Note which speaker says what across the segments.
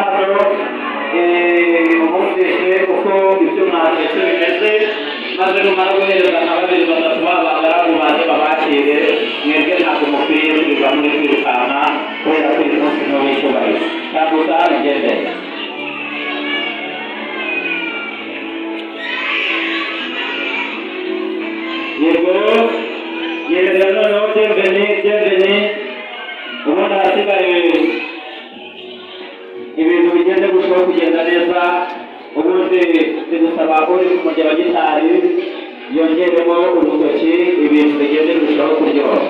Speaker 1: hano mumwumvishe uko ibyo mwatetse bimeze, maze numara guhereza nka babiri batatu b'abagaragu baze babakire. Mwebwe ntabwo mukwiye kwirirwa muri kwirukanka kubera ko uyu munsi ni uw'icyubahiro. Tambuka ugendere. Yego, yemerera noneho Bienvenu, Bienvenu, ubundi ahasigaye ibintu bigende gushaho kugenda neza. Ubundi tugusaba uri ku murya wa gitari yongeremo urutoki, ibintu bigende birushaho kuryoha.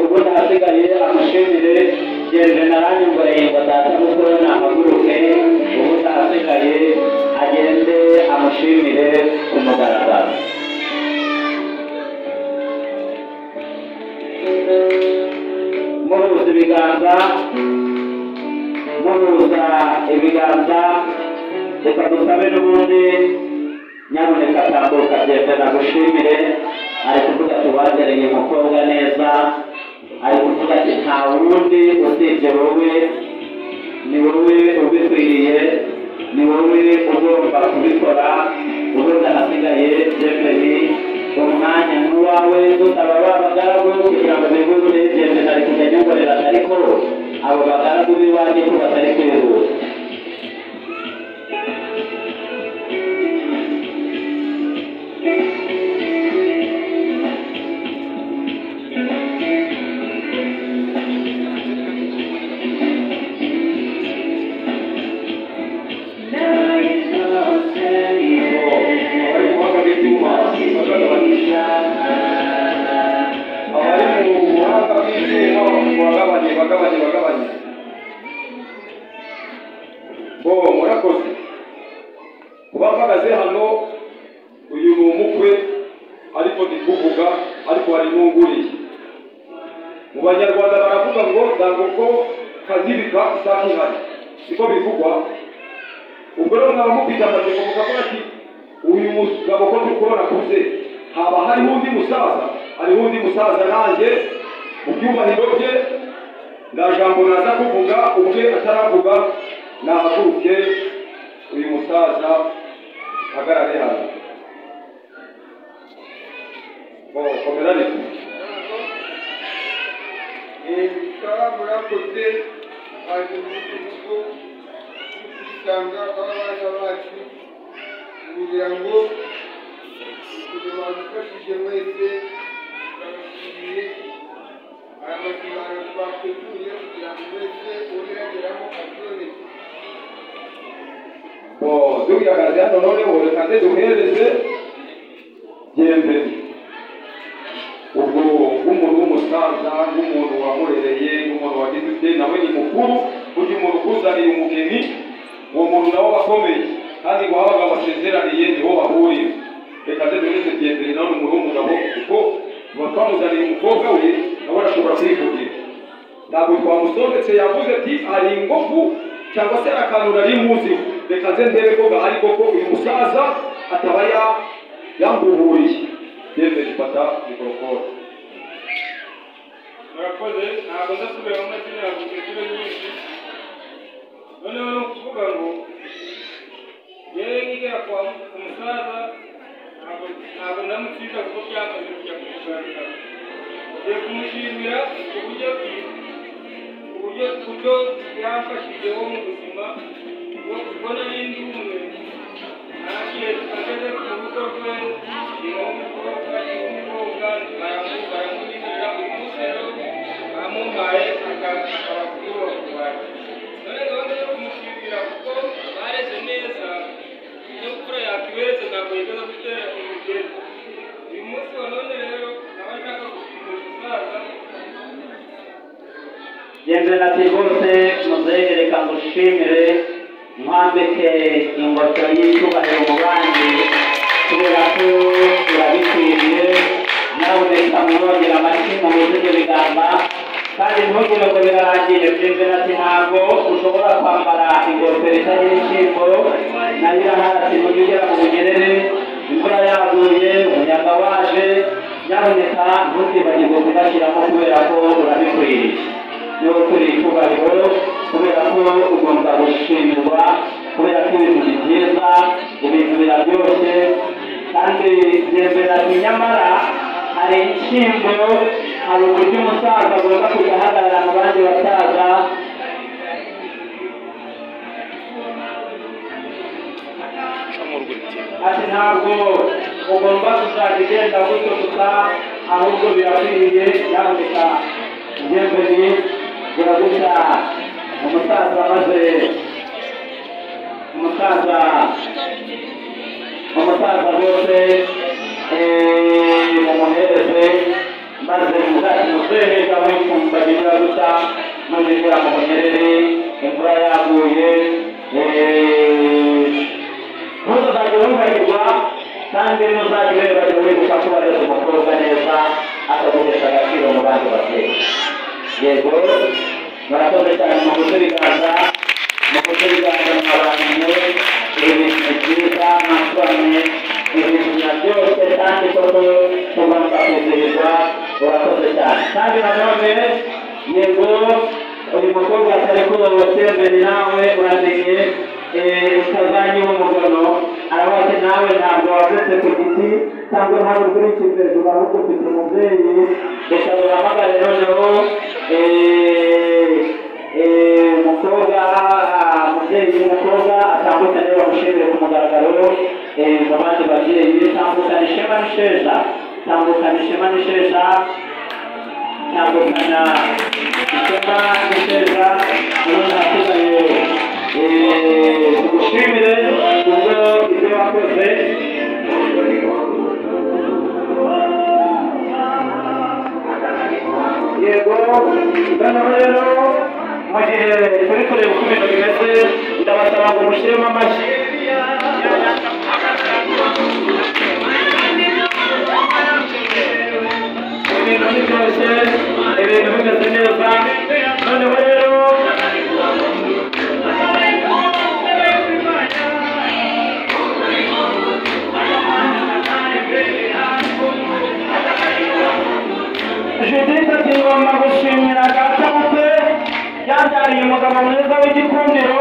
Speaker 1: Ubundi ahasigaye amushimire Bienvenue aranyongoreye ngo data mukuru nahaguruke, ubundi ahasigaye agende amushimire ku mugaragaro. Muhuza ibiganza, muhuza ibiganza, reka dusabe n'ubundi nyamuneka tambuka Bienvenue agushimire. Ari kuvuga ati wagereye umukobwa neza, ari kuvuga ati nta wundi usibye wowe, ni wowe ubikwiriye, ni wowe ugomba kubikora. Ubundi ahasigaye Bienvenue umwanya n'uwawe, dusaba ba bagaragu kugira ngo bihute. Bienvenue ari kujya anyongorera ariko abo bagaragu b'iwanjye ko batari kwihuta.
Speaker 2: Bagabanye. Bo murakoze kuba mpagaze hano. Uyu ni umukwe ariko ndi kuvuga, ariko hari n'unguriye. Mu Banyarwanda baravuga ngo ntabwo ko kazibika isake ihari, siko bivugwa. Ubwo rero mwaba mufite amatsiko mukavuga ati uyu mugabo ko turi kubona akuze, haba hariho undi musaza, hariho undi musaza nanjye mu byubahiro bye nta jambo naza kuvuga ubwe ataravuga. Nahaguruke uyu musaza ahagarare hano. Bo komera ariko.
Speaker 3: Murakoze baje muri iki rugo kwisanga kw'abana bacu kugira ngo badufashije mwese, turabashimiye. Aya masezerano twateguye kugira ngo mwese urageramo abyoneke.
Speaker 2: Bo duhagaze hano noneho reka nze duhereze Bienvenue. Ubwo nk'umuntu w'umusaza, nk'umuntu wamurereye, nk'umuntu wagize ute, nawe ni mukuru. Burya umuntu ukuzaniye umugeni, uwo muntu nawe aba akomeye, kandi ngo aho abagabo basezeraniye niho bahurira. Reka nze duhereze Bienvenue, nawe ni umuntu w'umugabo, kuko tuba twamuzaniye umukobwa we, nawe arashobora kwivugira. Ntabwo twamusondetse, yavuze ati hari ingufu cyangwa se akantu nari muziho, reka nze ndebe ko gahari koko uyu musaza ataba yanguhuriye. Bienvenue, fata mikorofone.
Speaker 4: Murakoze, ntabwo ndasubira mu mazina yavuze inshuro nyinshi. Noneho ni ukuvuga ngo yewe nkigera kwa umusaza ntabwo ndamutsinda kuko byamaze kujya ku mugaragaro. Ngiye kumushimira uburyo yamfashijeho mu buzima, kuko nari ndi umwe. Naragiye ageze ku rugo rwe, ni umukobwa, ni umukobwa, baramunyemerera. Uyu munsi rero bamumpaye akaba kuri uwo wanjye. None gahunda yo kumushimira kuko bareze neza, ikinyabupfura yakiberetse, ntabwo yigeze gutera imigeri. Uyu munsi wa none rero nkaba nshaka gushimira umusaza.
Speaker 1: Bienvenue ati rwose muzehe, reka ngushimire nkwambike ingofero y'icyubahiro mu bandi kubera ko urabikwiriye. Nyabuneka mwongera amashyi muhuze ibyo biganza, kandi ntugire ngo birarangiye. Bienvenue ati ntabwo ushobora kwambara ingofero itagira inshyimbo, nayo irahari. Ati mujye ugera mu bugerere imvura yaguye, umuyaga waje, nyabuneka ntukibagirwe kugashyiramo kubera ko urabikwiriye. Niba ukwiriye icyubahiro kubera ko ugomba gushimirwa, kubera ko ibintu ni byiza, ibintu biraryoshye. Kandi Bienvenue ati nyamara hari inshyimbo, hari uburyo umusaza agomba kujya ahagarara mu bandi basaza. Ati ntabwo ugomba kuzajya ugenda gutyo gusa, ahubwo birakwiriye. Nyamuneka Bienvenue gutya umusaza, maze umusaza rwose mumuhereze. Maze muzehe w'ikumbagira gusa nugera mu bunyerere imvura yaguye ntuzajye wibagirwa kandi ntuzajye wibagirwa wibuka ko wareze umukobwa neza akaguhesha agaciro mu bandi babyeyi. Yego murakoze cyane muhuze ibiganza mwabamenye ibintu byiza mwasomye ibintu byose kandi koko tugomba kwizihirwa. Urakoze cyane kandi nanone yego uyu mukobwa atari kuba nawe uramenye utazanye umugono aravuga ati nawe ntabwo wavutse ku giti cyangwa ntabwo uri hejuru ahubwo ufite umubyeyi. Reka duhamagare noneho umukobwa umubyeyi w'umukobwa atambukane bamushimire ku mugaragaro mu bandi babyeyi. Tambukana ishema n'isheja, tambukana ishema n'isheja, tambukana ishema n'isheja. Ubundi hasigaye tugushimire kubwo ibyo wakoze. Yego noneho rero mu gihe turi kureba uko ibintu bimeze ndabasaba ngo mushyiremo amashyi. Ibintu ni byose, ibintu bimeze neza. Noneho rero Judith ati ngomba gushimira data yabyariye umugabo mwiza w'igikundiro,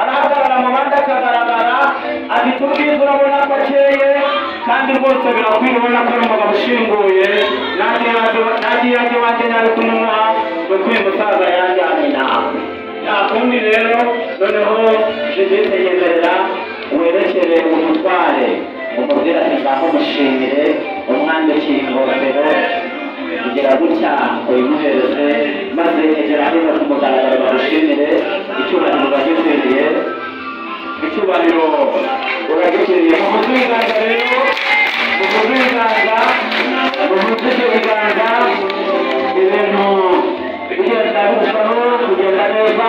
Speaker 1: arahagarara mu bandi akagaragara, afite ubwiza urabona ko akeye kandi rwose birakwiye ubona ko ari umugabo ushinguye. Nanjye iwanjye nari kumuha ni uko uyu musaza yanjyanye nawe. Nta kundi rero noneho Judith yemerera werekere umutware umubwira ati ngaho mushimire umwandikiye ingofero kugira gutya uyimuhereze maze egera hino ku mugaragaro bagushimire. Icyubahiro uragikwiriye, icyubahiro uragikwiriye. Muhuze ibiganza rero, muhuze ibiganza, muhuze ibyo biganza, ibintu bigenda birushaho kugenda neza.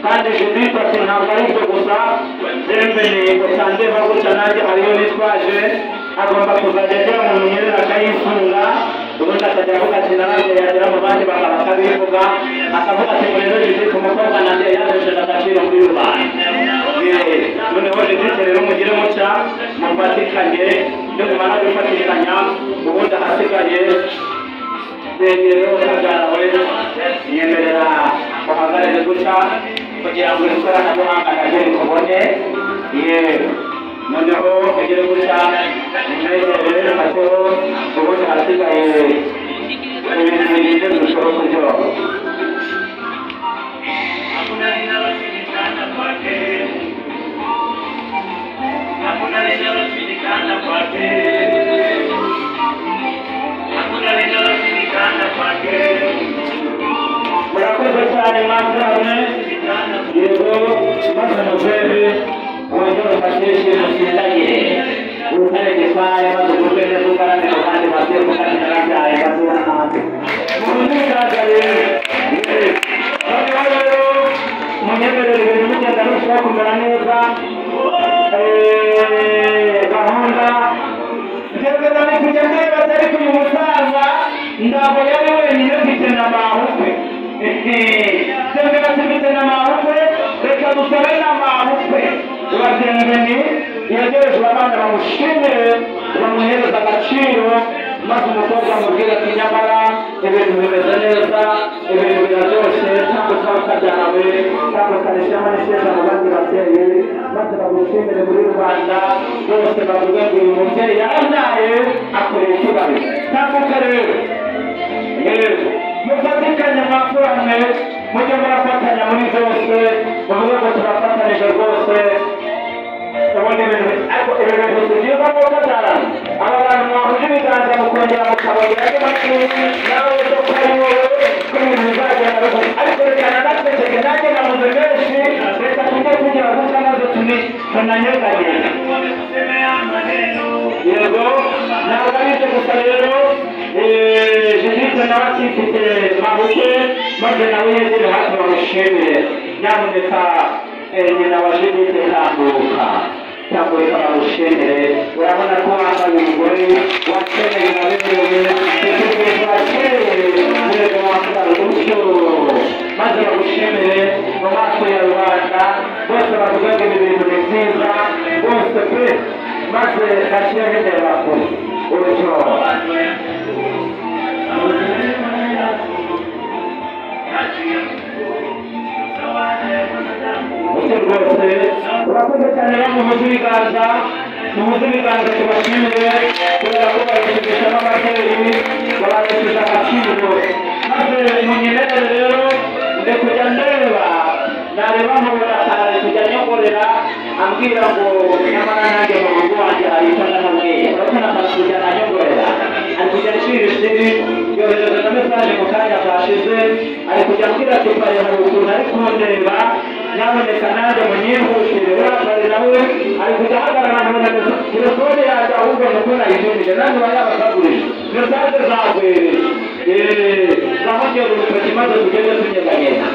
Speaker 1: Kandi Judith ati ntabwo ari ibyo gusa, Bienveni usandeba gutya nanjye hariyo nitwaje agomba kuzajya agera mu munyerere akayisunga, ubundi akajya avuga ati nanjye yagera mu bandi bakaba akabivuga akavuga ati ngo rero Judith umukobwa nanjye yahesheje agaciro muri rubanda. Noneho Judith rero mugire mucya mufatikanye, nimumara gufatikanya ubundi ahasigaye rero ukabyarawe nyemerera uhagarare gutya kugira ngo ikoranabuhanga naryo rikubone. Yewe noneho ugire gutya nimwegere fateho ubundi hasigaye ibintu bigende birushaho kuryoha. Murakoze cyane mwamwe. Yego maze muzehe wongere ufatishe musindagire urutare gitwaye maze ugurwe neza ugarame mu bandi babyeyi kuko ati narabyaye batura hanze. Muhuze ibiganza rero. Noneho rero munyemerere ibintu bigenda birushaho kumera neza. Gahunda ngeze nari kujya ndeba ariko uyu musaza ntabwo yari wenyine mfite na mahukwe. Mfite na mahukwe, reka dusabe na mahukwe. Bienveni yegerejwe abana bamushimire bamuhereza agaciro maze umukobwa amubwira ati nyamara ibintu bimeze neza, ibintu biraryoshye, cyangwa ukabyarawe cyangwa ukarishema n'isheja mu bandi babyeyi maze bagushimire muri rubanda bose bavuge ngo uyu mubyeyi yarabyaye akoreye icyubahiro. Tambuka rero yego mufatikanye mwakuramwe mujye murafatanya muri zose muvuge ngo turafatanije rwose. Ubundi ibintu ariko ibintu si byiza nk'uko byarana aba bantu mwahuje ibiganza mukongera mukabongera andi matwi nawe so ko ari wowe ko ibintu bizagenda bivuga. Ariko reka nanaceceke nanjye namuze menshi, reka tujye tugira gutya maze tunanyeganye. Yego ntabwo ari ibyo gusa rero Judith nawe akifite mabukwe, maze nawe yegere hafi bamushimire. Nyamuneka nyina wa Judith, tambuka, tambuka bamushimire. Urabona ko wambaye umugore wakeneye waberewe, ndetse wakeye yego, wambaye utyo, maze bagushimire mu maso ya rubanda bose, bavuga ngo ibi bintu ni byiza bose pe, maze bashyiremo indeba kure utyo. Utyo rwose, urakoze cyane. Bamuhuze ibiganza, muhuze ibiganza tubashimire kubera ko babishimishamo ababyeyi, bababesheje agaciro. Maze munyemerere rero ndi kujya ndeba, nareba nkabona ari kujya anyongorera ambwira ngo nyamara nanjye mu rugo wanjye hari icyo ndamubwiye. Urabona ari kujya anyongorera, ari kujya acira ishiri, yohereza na message mu kanya kashize, ari kujya ambwira ati pare hari ukuntu ari kundeba, nyamuneka nanjye munyihutire. Uriya pare nawe ari kujya ahagarara, nkabona telefone yanjye ahubwo nuko nayijimije, nanjye aba yabasagurije message zagwereye. Zahongera urutoki maze tugende tunyeganyega.